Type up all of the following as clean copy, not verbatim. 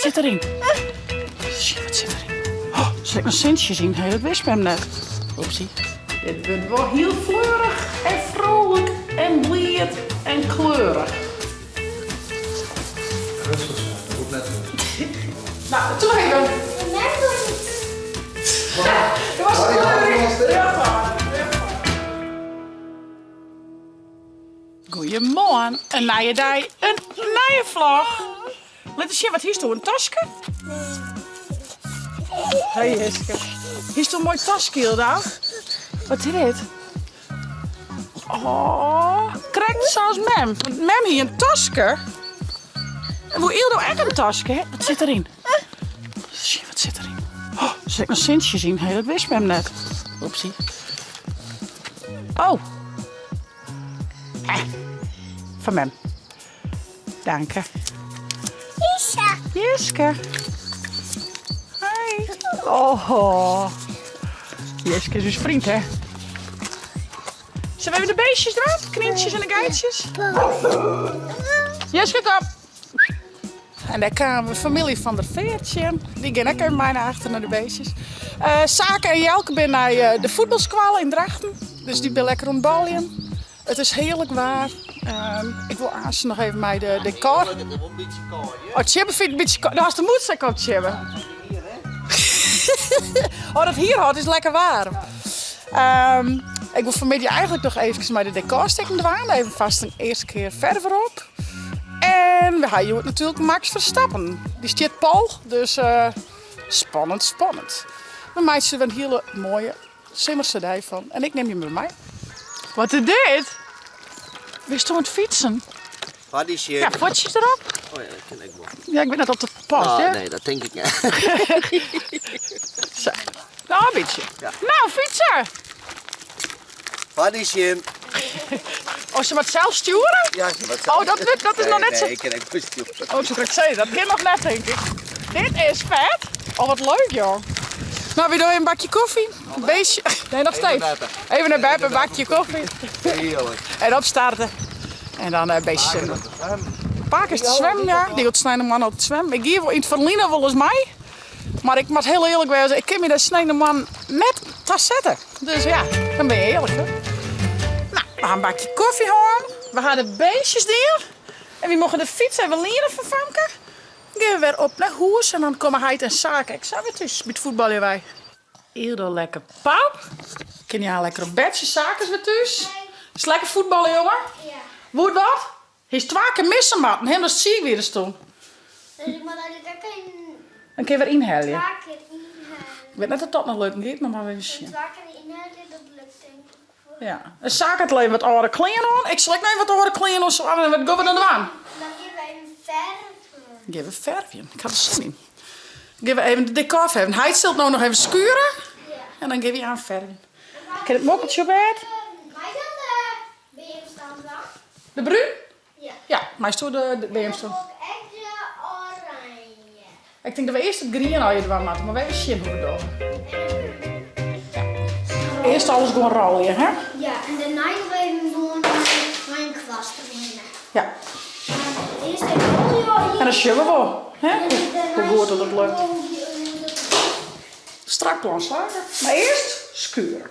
sit deryn? Sjen, wat sit deryn? Oh, der sit noch sintsjes yn. Hé, dat wist mem net. Oepsie. Dit wurdt wol hiel fleurich en frolik en bliid en kleurich. Rêstich sein, dat hoecht net hurd. No, toe even. Dat was kleurig. Goeiemoarn, in nije dei, in nije vlog. Lit eens sjen, wat hiest in taske? Hey Hiske. Hiest in moai taske, Hilda? Wat is dit? Oh, krekt zoals mem. Want mem hie in taske. En woe Ildo ek in taske? Hè? Wat sit deryn? Sjen, wat sit deryn? Oh, der sit noch sintsjes yn. Hé, dat wist mem net. Oepsie. Oh. Hè. Fan mem. Danke. Jiske. Jiske. Hi. Oh. Jiske is ús freon, hè? Sille we even de beestjes dwaan? De knyntsjes en de geitsjes? Jiske, kom. En dêr kamen we famylje Van der Veer tsjin. Dy gean ek even mei nei achter nei de beestjes. Uh, Sake en Jelke binne nei eh, de fuotbalskoalle yn Drachten. Dus dy binne lekker oan it baljen. It is hearlik waar. Um, ik wol aanst noch even mei de dekor. Oh, Tjibbe fynt it in bytsje kâld. Do hast de mûts ek op, Tjibbe. oh, dat hier hâldt is lekker waarm. Um, ik wol fanmiddei eigentlik noch eefkes mei de dekorstikken dwaan. Even fêst in earste kear ferve derop. En we ha hjoed natuerlik Max Verstappen. Dy stiet pol, dus uh, spannend, spannend. We meitsje der in hiele moaie simmerse dei fan. En ik nim jim mei. Wat is dit? Bist oan it fytsen? Wat is Ja, fuotsjes derop. Oh ja, dat kin ek wol. Ja, ik wit net oft it past, Oh, hè? nee, dat tink ik net. Sa. Nou, in bytsje. Ja. Nou, fytsen! Wat is jim? Oh, se moat sels stjoere? Ja, se moat sels. Oh, dat, wurdt, dat is noch net sa... Nee, ik kin ek wol stjoere. Oh, ik soe krekt sizze, dat kin noch net, tink ik. Dit is fet. Oh, wat leuk, joh. Nou, wy dogge in bakje kofje. Een beestje. Nee, nog steeds. Even nei beppe, een bakje kofje. Hearlik. En opstarte. En dan in beestje. Pake is te swimmen, ja. Dy giet sneintemoarn altyd swimmen. Ik gie wol yn it ferline wolris mei. Mar ik moat hiel earlik wêze, ik kin my dêr sneintemoarn net ta sette. Dus ja, dan bin je earlik, hè. Nou, we ha in bakje kofje hân. We ha de beestjes dien. En wy mochten de fyts even liene fan Famke. Dan gean we wer op nei hûs en dan komme heit en Sake ek sa wer thús by it fuotbaljen wei. Ildo lekker pap. Kin hy lekker op bedsje, Sake is wer thús. Is it lekker fuotballen, jonge? Ja. Woe it wat? Hiest twa kear misse moatten, hè, omdatst siik wie dêr toen. Dus ik moat eigentlik ek in In kear wer ynhelje. Twa kear ynhelje. Ik wit net oft dat noch lukken giet, mar moatte we even sjen. Twa kear ynhelje, dat lukt tink ik wol. Ja. En Sake hat al even wat âlde klean oan. Ik sil ek noch even wat âlde klean oan slaan en wat gean we dan dwaan? Dan gean we even fervjen. Gean we fervjen. Ik ha der sin yn. Gean we even de dekor ferven. Heit sil it no noch even skuren. Ja. En dan gean we aan fervjen. Kin it mokkeltsje op bêd? Mei dat de beamstam dwaan? De brún? Ja. Ja, meisto de beamstam. En dan wol ik ek de oranje. Ik tink dat we earst it grien allegear dwaan moatte, mar we even sjen hoe't we it dogge. Ja. Earst alles gewoan rôlje, hè? Ja, en dêrnei noch even gewoan mei in kwast derhinne. Ja. Maar earst even rôlje. En dan sjogge we wol, hè? Hoe goed dat it lukt. Strak plan slagge. Mar earst skuren.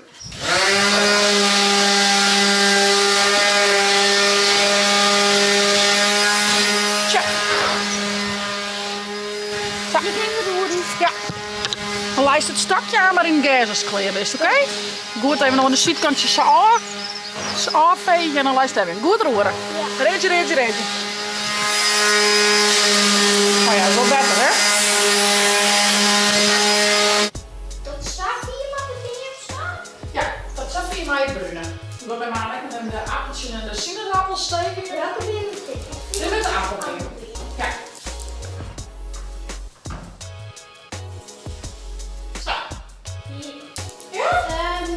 Tja. Sa. Ja. Dan leist it stokje oan mar yn it gers ast klear bist, oké? Goed even oan de sydkantsjes sa ôf. Sa ôffeegje en dan leist even. Goed roere. Reedzje, reedzje, reedzje. Oh ja, dat is wol better, hè? Tot safier mei de beamstam? Ja, tot safier mei it brune. Dan wy moatte ek noch even de appeltsjes en de sinaasappels steken. Welke beam is dit? Dit is de appelbeam. Ja. Sa. Ja?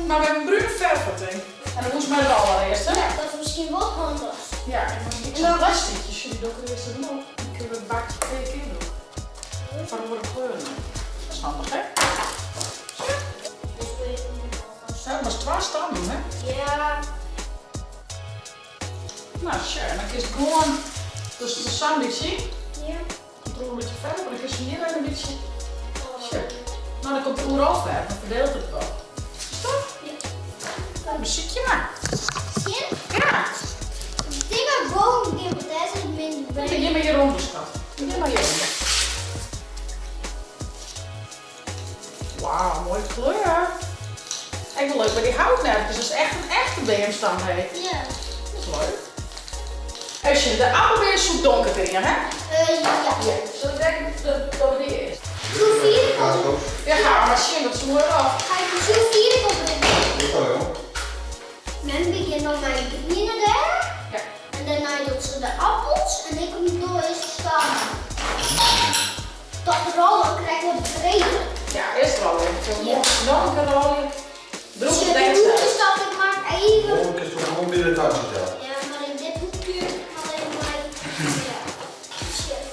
Mar we hawwe in brune ferf foar tink. En dan moast mei de roller earst, hè? Ja, dat is miskien wol handichst. Ja, en dan ek sa'n plasticje, sjoch, dy doch ik der earst even op. Dan kinne we it bakje tweede kear brûke. Foar oare kleuren. Dat is handich, hè? Sa. Sa, moatst twa stannen, hè? Ja. No, sjoch, en dan kinst gewoan, dus sa'n bytsje. Ja. Komt der wol in bytsje ferf, mar dan kinst him hjir. bytsje. Sjoch. No, dan komt it oeral ferf, dan ferdielt it wat. Toch? Ja. Nou, besykje mar. Sjen? Ja. Ik tink dat ik boven gean, want dêr sit minder Dan by. gean mar hjirûnder, skat. Gean mar hjirûnder. Wauw, moaie kleur. Ek wol leuk by dy houtnerfkes, dat is echt in echte beamstam, hé. Ja. Dat is leuk. Even sjen, de appelbeam soe donkergrien, hè? Ja. Ja, zullen we denken dat we die eerst? Hoe fier ik op? Ja, ga maar sjen, dat is mooi af. Ga ik hoe fier ik op Goed zo, jong. Mem begint dan mei de griene dêr. Ja. En dêrnei docht se de appels en ik kom door is staan. Dat rollen krijgt wat breder. Ja, eerst rollen. Ja. Nog een keer rollen. Droeg Dus het de echt hoekje stap ik maar even. Waarom kun je gewoon binnen de tuin zitten? Ja, maar in dit hoekje alleen maar. Ja. Shit.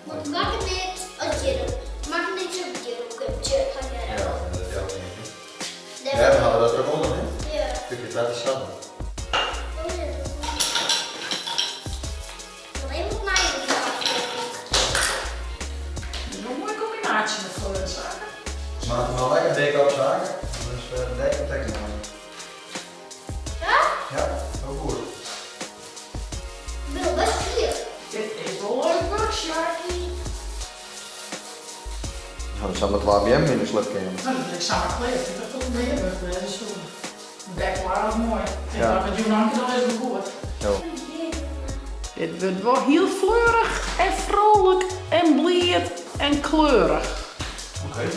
Want maak het net als je maak het net zo je kan je Ja, dat helpt niet. Ja, we hadden dat ook onder, hè? Ja. Kun je het laten staan. Oh, ja. Want even op mij doen. Dat is wel een mooie combinatie met kleur en zaken. Ze maken wel lekker dik op zaken. Dus de dek op dek nog. Ja? Ja, ook goed. Ik ben al best vier. Dit is wel leuk werk, Sjakie. Nou, dan zal het wel bij hem in de slipkamer. Nou, dat is samen kleed. Ik dacht dat het meer werk was. Zo. Bek waar mooi. Ik Ja. dacht dat Joenanke dan is wel goed. Zo. Dit wordt wel heel fleurig en vrolijk en blied en kleurig. Oké.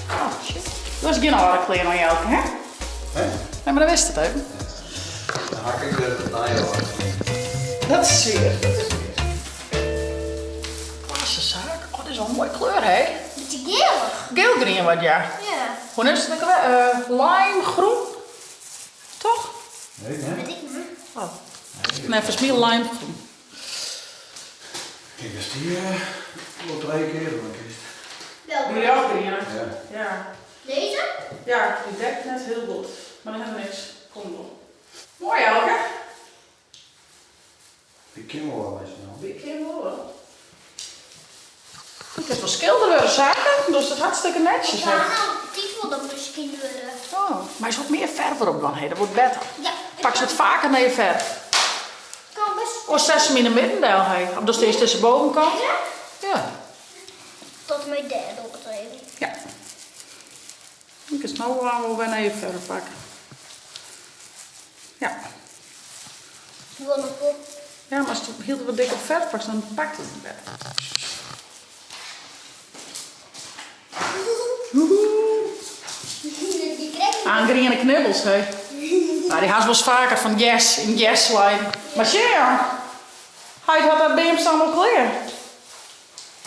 Oh shit. Dat is geen oude kleren aan jou, hè? Hè? Nee, maar dat wist het even. Dan hak ik de naai al. Dat is zeer. Dat is weer. Klasse zaak. Oh, dit is wel een mooie kleur, hè? Beetje gelig. Geelgrien wat, ja. Ja. Hoe is het ook alweer? Limegroen? Toch? Nee, hè? Weet ik niet. Oh. Nee, volgens mij limegroen. Kijk eens, die wel drie keer dan kiest. Welke? Geelgrien. Ja. Ja. Deze? Ja, die dekt net heel goed. Maar dat heeft niks. Kom wel. Mooi, Elke. Die ken wel wel eens nou. Die ken wel wel. Het is wel schilderwerk, zaken, dus dat is hartstikke netjes. Ja, hè. nou, die wil dat misschien worden. Oh, maar er is wat meer verf erop dan, hè. Dat wordt beter. Ja. Pak ze het vaker naar je verf. Kan best. Of zet ze hem in de middendeel, hè. Of dat steeds tussen bovenkant. Ja? Ja. Tot mijn derde op het even. Ja. Ik is nou wel weer naar je verf pakken. Ja. Ik wil nog op. Ja, maar als het heel wat dik op verf pakt, dan pakt het beter. Die krijg ik. Aan groene knibbels, hè. Nou, die haast wel eens vaker van yes, in yes line. Maar zie je, hij had dat beamstam al klaar.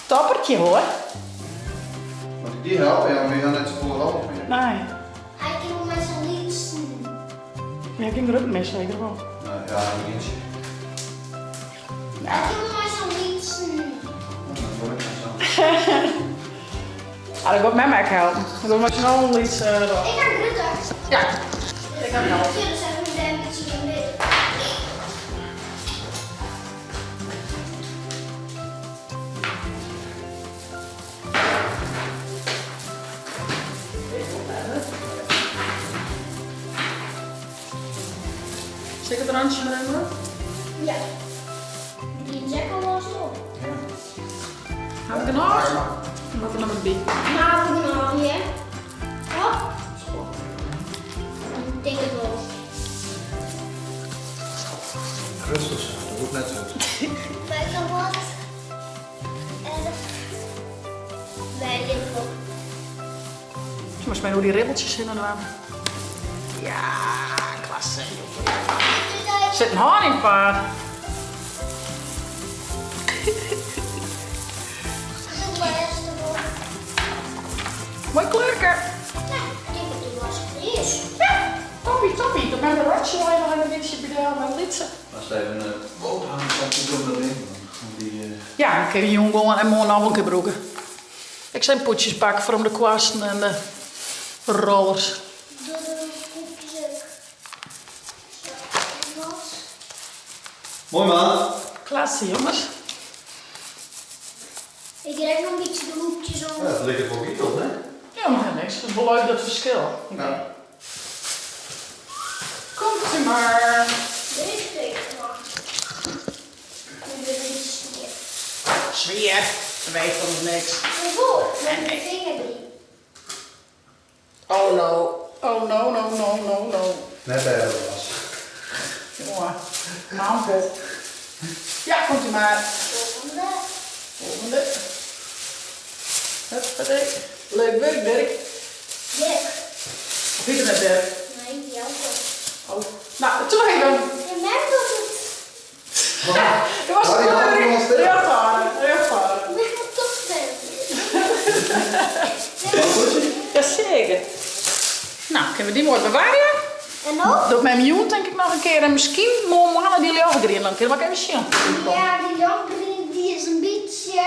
Toppertje hoor. Moet ik die helpen? Ja, maar je gaat net zo vol rol meer. Nee. Hij ging met zijn liefsten. Ja, ik ging er ook mis, zeker wel. Nou ja, een eentje. Hij ging met zijn liefsten. Nou, dan word ik maar zo. Ah, dat gaat met mij helpen. Dan moet je nog iets. Ik ga grutter. Ja. Ik heb nog. Ja, dan zeggen we daar een beetje in midden. Zit het randje erin hoor? Ja. Die Jack al was op. Heb ik er nog? Wat er nog een bij? Nou, nog, ja. Hop. Ik denk het wel. Rustig zo, dat hoeft net zo. Wij kan wat. 11. Wij liggen op. Maar eens hoe die ribbeltjes in en aan. Ja, klasse. Zit een haar in het paard. De laatste nog. Mooi kleurke. Nou, ik denk dat die was is. Ja, toppie, toppie. Dan ben de rotje nog een beetje bij de met litsen. Als ze even een boterham kan doen, dat ding. Want die, Ja, dan kun je jong gewoon en morgen nog een keer broeken. Ik zijn poetjes pakken voor om de kwasten en de rollers. Door de koekjes ook. Zo, wat. Moai man. Klasse jonges. Ik rek noch in bytsje de hoekjes om. Ja, it liket wol giet, hè? Ja, mar niks. Dat is wol leuk dat ferskil. Ja. Komt u mar. Deze teken nog. Nu weer een beetje smeer. Smeer? Dat weet toch nog niks. Hoeveel? Met mijn vinger erin. Oh no. Oh no, no, no, no, no. Net erger was. Jongen, ampel. Ja, komt u maar. Volgende. Volgende. Huppatee. Leuk werk, Dirk. Dirk. Of heet het net Dirk? Nee, Jelko. Oh. Nou, toen even. Je merkt dat het... Dat was Ja, die handen goed. wel stil. Heel fijn, heel fijn. Ik ben toch ben. Jazeker. Nou, kunnen we die mooi bewaren? En nog? Doe ik mijn miljoen denk ik nog een keer. En misschien morgen die ljochtgrien. Dan kunnen we ook even zien. Ja, die ljochtgrien die is een beetje...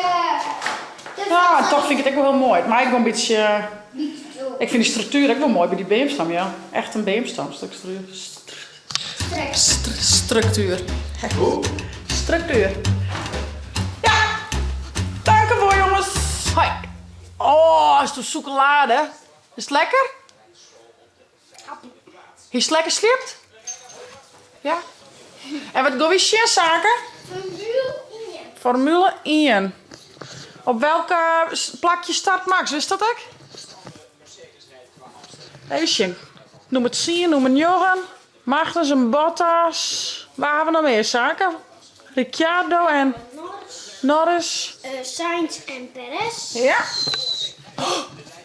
Ja, toch vind ik het ook wel heel mooi. Maar ik wel een beetje... Beetje zo. Ik vind die structuur ook wel mooi bij die beamstam, ja. Echt een beamstam structuur. Trek. Structuur. Structuur. Ja! Dank ervoor, jongens. Hoi. Oh, is het chocolade? Is het lekker? Is het lekker slipt? Ja? En wat gaan we zien, zaken? Formule 1. Formule 1. Op welk plakje start Max? Wist dat ik? Even zien. Noem het zien, noem het Joran. Magnus en Bottas. Waar hebben we nog meer zaken? Ricciardo en Norris. Norris. Sainz en Perez. Ja.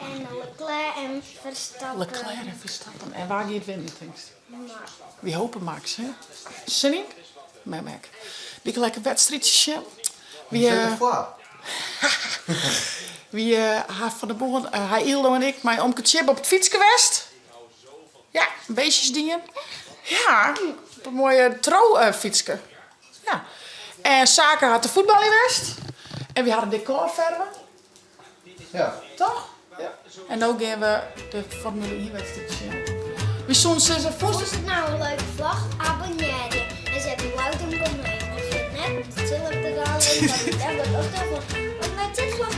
En Leclerc en Verstappen. Leclerc en Verstappen. En waar gaat het winnen, denk je? Maar Wie hopen Max, hè? Zin in? Met Mac. Die lekker wedstrijdje. Wie, Zit er voor? wie haar van de boel, haar Ildo en ik, mijn omke Chip op het fiets geweest. Ja, beestjes dingen. Ja, op een mooie tro-fietske. Ja. En Zaken had de voetbal in West. En we hadden decor verven, Ja. toch? Ja. En nu gaan we de Formule 1 wedstrijd zien. We zullen ze Vond je het nou een leuke vlog? Abonneer je. En zet een like en comment. En vergeet net het zilver te halen. Want dat ook nog. Want met dit vlog